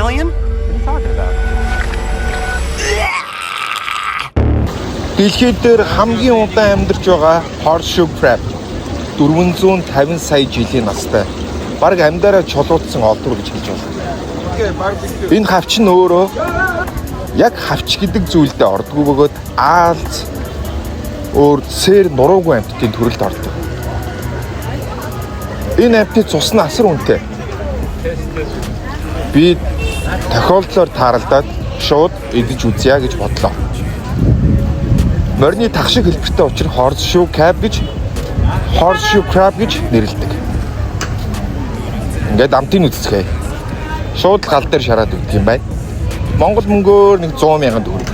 Alien? What are you talking about? Дэлхий дээр хамгийн удаан амьдарч байгаа horseshoe crab 450 сая жилийн настай. Бараг амьдаараа чулуудсан олдвор гэж хэлж байна. Энэ хавч нь өөрөө яг хавч гэдэг зүйлдээ ордгоо бөгөөд аалз өөр сэр нуруугүй амьтдын төрөлд ордог. Энэ амьтны цус нь асар үнэтэй. Би тохиолдлоор тааралдаад шууд идэж үзье гэж бодлоо. Морины тах шиг хэлбэртэй учир horseshoe crab гэж нэрлэдэг. Ингээд амтыг үзцгээе. Шууд л гал дээр шараад өгдөг юм байна. Монгол мөнгөөр нэг 100 мянган төгрөг.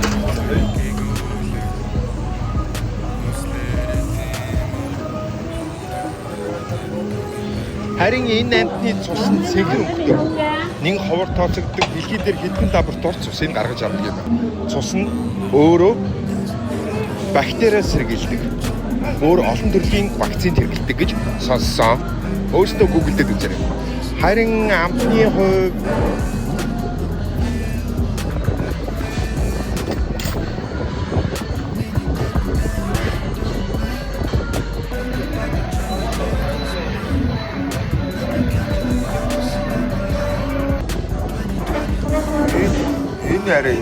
Харин энэ амтны цус нь цэгэр өнгөтэй. Нин ховор тооцогддог дэлхий дээр хэдхэн лаборатори цусыг гаргаж авдаг юм. Цус нь өөрөө бактериас сэргийлдэг. Өөр олон төрлийн вакцинд хэрэглэдэг гэж сонссон. Өөрсдөө Google дээр үзээрэй. Харин амтны хувьд энэ арай